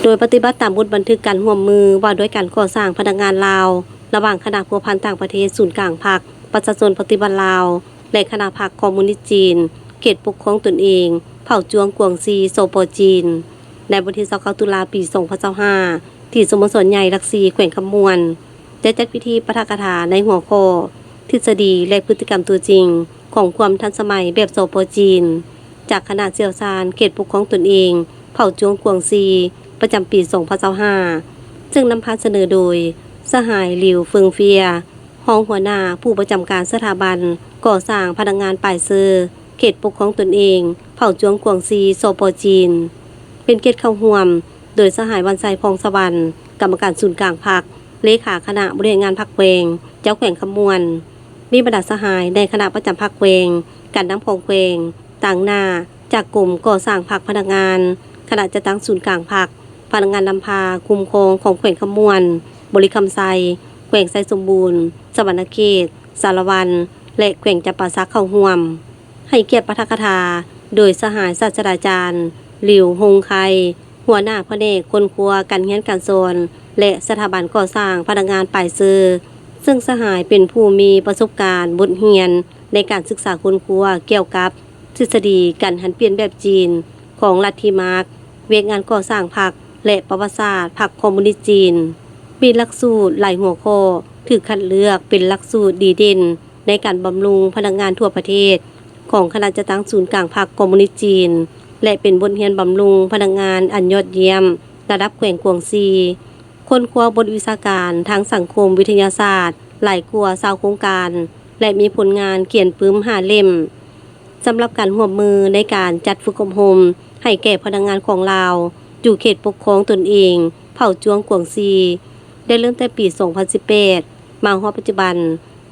ໂດຍປະຕິບັດຕາມບົດບັນທຶກການຮ່ວມມືວ່າດ້ວຍການກໍ່ສ້າງພະນັກງານລາວ ລະຫວ່າງຄະນະພົວພັນຕ່າງປະເທດສູນກາງພັກປະຊາຊົນປະຕິວັດລາວ ແລະ ຄະນະພັກຄອມມູນິດຈີນ ເຂດປົກຄອງຕົນເອງ ເຜົ່າຈວງກວາງຊີ ສປ ຈີນ ໃນວັນທີຊາວເກົ້າ ຕຸລາ ປີສອງພັນຊາວຫ້າ ທີ່ສະໂມສອນໃຫຍ່ຫຼັກສີ່ ແຂວງຄຳມ່ວນ ໄດ້ຈັດພິທີປາຖະກະຖາໃນຫົວຂໍ້ ທິດສະດີ ແລະ ພຶດຕິກຳຕົວຈິງຂອງຄວາມທັນສະໄໝແບບ ສປ ຈີນ ຈາກຄະນະຊ່ຽວຊານເຂດປົກຄອງຕົນເອງ ເຜົ່າຈວງກວາງຊີ ປະຈຳປີສອງພັນຊາວຫ້າ ເຊິ່ງນຳພາສະເໜີໂດຍ ສະຫາຍ ຫຼິວ ເຟິງເຟຍ ຮອງຫົວໜ້າຜູ້ປະຈຳການສະຖາບັນກໍ່ສ້າງພະນັກງານປາຍເຊີ ເຂດປົກຄອງຕົນເອງ ເຜົ່າຈວງກວາງຊີ ສປ ຈີນ ເປັນກຽດເຂົ້າຮ່ວມໂດຍສະຫາຍ ວັນໄຊ ພອງສະຫວັນ ກຳມະການສູນກາງພັກ, ເລຂາຄະນະບໍລິຫານງານພັກແຂວງ ເຈົ້າແຂວງຄຳມ່ວນ, ມີບັນດາສະຫາຍໃນຄະນະປະຈຳພັກແຂວງ, ການນຳຂອງແຂວງ, ຕາງໜ້າຈາກກົມກໍ່ສ້າງພັກພະນັກງານ, ຄະນະຈັດຕັ້ງສູນກາງພັກ, ພະນັກງານນຳພາຄຸ້ມຄອງຂອງແຂວງຄຳມ່ວນ, ບໍລິຄຳໄຊ, ແຂວງໄຊສົມບູນ, ສະຫວັນນະເຂດ, ສາລະວັນ ແລະ ແຂວງຈຳປາສັກເຂົ້າຮ່ວມ. ໃຫ້ກຽດປາຖະກະຖາໂດຍສະຫາຍສາດສະດາຈານ ຫຼິວ ຮົງໄຄ ຫົວໜ້າພະແນກຄົ້ນຄວ້າການຮຽນການສອນ ແລະ ສະຖາບັນກໍ່ສ້າງພະນັກງານປາຍເຊີ, ເຊິ່ງສະຫາຍເປັນຜູ້ມີປະສົບການບົດຮຽນໃນການສຶກສາຄົ້ນຄວ້າກ່ຽວກັບທິດສະດີການຫັນປ່ຽນແບບຈີນຂອງລັດທິມາກ, ວຽກງານກໍ່ສ້າງພັກ ແລະ ປະຫວັດສາດພັກຄອມມູນິດຈີນ. ມີຫຼັກສູດຫຼາຍຫົວຂໍ້ຖືກຄັດເລືອກເປັນຫຼັກສູດດີເດັ່ນ ໃນການບຳລຸງພະນັກງານທົ່ວປະເທດຂອງຄະນະຈັດຕັ້ງສູນກາງພັກຄອມມູນິດຈີນ ແລະ ເປັນບົດຮຽນບຳລຸງພະນັກງານອັນຍອດຢ້ຽມລະດັບແຂວງກວາງຊີ, ຄົ້ນຄວ້າບົດວິຊາການທາງສັງຄົມວິທະຍາສາດຫຼາຍກວ່າຊາວໂຄງການ ແລະ ມີຜົນງານຂຽນປຶ້ມຫ້າເຫຼັ້ມ. ສຳລັບການຮ່ວມມືໃນການຈັດຝຶກອົບຮົມໃຫ້ແກ່ພະນັກງານຂອງລາວຢູ່ເຂດປົກຄອງຕົນເອງ ເຜົ່າຈວງກວາງຊີ ໄດ້ເລີ່ມແຕ່ປີສອງພັນສິບແປດ ມາຮອດປັດຈຸບັນ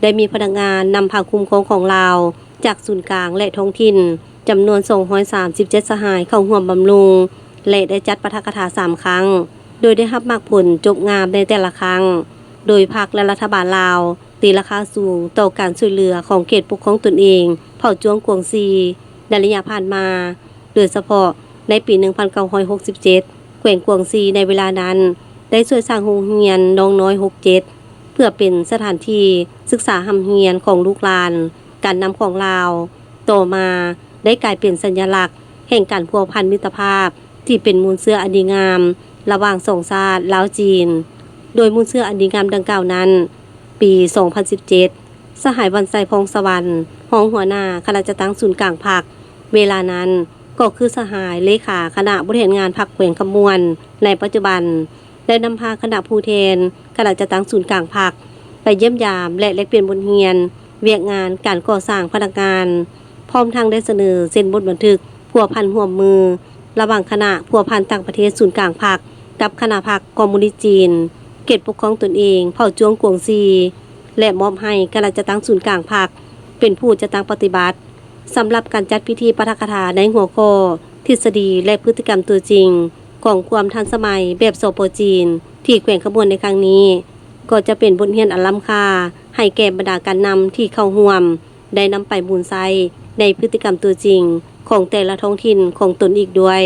ໄດ້ມີພະນັກງານນຳພາຄຸ້ມຄອງຂອງລາວ ຈາກສູນກາງ ແລະ ທ້ອງຖິ່ນ ຈຳນວນສອງຮ້ອຍສາມສິບເຈັດສະຫາຍເຂົ້າຮ່ວມບຳລຸງ ແລະ ໄດ້ຈັດປາຖະກະຖາສາມຄັ້ງ ໂດຍໄດ້ຮັບໝາກຜົນຈົບງາມໃນແຕ່ລະຄັ້ງ, ໂດຍພັກ ແລະ ລັດຖະບານລາວ ຕີລາຄາສູງຕໍ່ການຊ່ວຍເຫຼືອຂອງເຂດປົກຄອງຕົນເອງ ເຜົ່າຈວງກວາງຊີ ໃນໄລຍະຜ່ານມາ, ໂດຍສະເພາະໃນປີໜຶ່ງພັນເກົ້າຮ້ອຍຫົກສິບເຈັດ ແຂວງກວາງຊີໃນເວລານັ້ນ ໄດ້ຊ່ວຍສ້າງໂຮງຮຽນນ້ອງນ້ອຍຫົກເຈັດ ເພື່ອເປັນສະຖານທີ່ສຶກສາຮ່ຳຮຽນຂອງລູກຫຼານການນຳຂອງລາວ. ຕໍ່ມາໄດ້ກາຍເປັນສັນຍະລັກແຫ່ງການພົວພັນມິດຕະພາບທີ່ເປັນມູນເຊື້ອອັນດີງາມລະຫວ່າງສອງຊາດລາວ-ຈີນ. ໂດຍມູນເຊື້ອອັນດີງາມດັ່ງກ່າວນັ້ນ, ປີສອງພັນສິບເຈັດ ສະຫາຍ ວັນໄຊ ພອງສະຫວັນ ຮອງຫົວໜ້າຄະນະຈັດຕັ້ງສູນກາງພັກ ເວລານັ້ນ ກໍຄືສະຫາຍເລຂາຄະນະບໍລິຫານງານພັກແຂວງຄຳມ່ວນໃນປັດຈຸບັນ ໄດ້ນຳພາຄະນະຜູ້ແທນຄະນະຈັດຕັ້ງສູນກາງພັກ ໄປຢ້ຽມຢາມ ແລະ ແລກປ່ຽນບົດຮຽນວຽກງານການກໍ່ສ້າງພະນັກງານ, ພ້ອມທັງໄດ້ສະເໜີເຊັນບົດບັນທຶກພົວພັນຮ່ວມມື ລະຫວ່າງຄະນະພົວພັນຕ່າງປະເທດສູນກາງພັກ ກັບຄະນະພັກຄອມມູນິດຈີນ ເຂດປົກຄອງຕົນເອງເຜົ່າຈວງກວາງຊີ ແລະ ມອບໃຫ້ຄະນະຈັດຕັ້ງສູນກາງພັກ ເປັນຜູ້ຈັດຕັ້ງປະຕິບັດ. ສຳລັບການຈັດພິທີປາຖະກະຖາໃນຫົວຂໍ້ ທິດສະດີ ແລະ ພຶດຕິກຳຕົວຈິງຂອງຄວາມທັນສະໄໝແບບ ສປ ຈີນ ທີ່ແຂວງຄຳມ່ວນໃນຄັ້ງນີ້ ກໍຈະເປັນບົດຮຽນອັນລ້ຳຄ່າໃຫ້ແກ່ບັນດາການນຳທີ່ເຂົ້າຮ່ວມ ໄດ້ນຳໄປໝູນໃຊ້ໃນພຶດຕິກຳຕົວຈິງຂອງແຕ່ລະທ້ອງຖິ່ນຂອງຕົນອີກດ້ວຍ.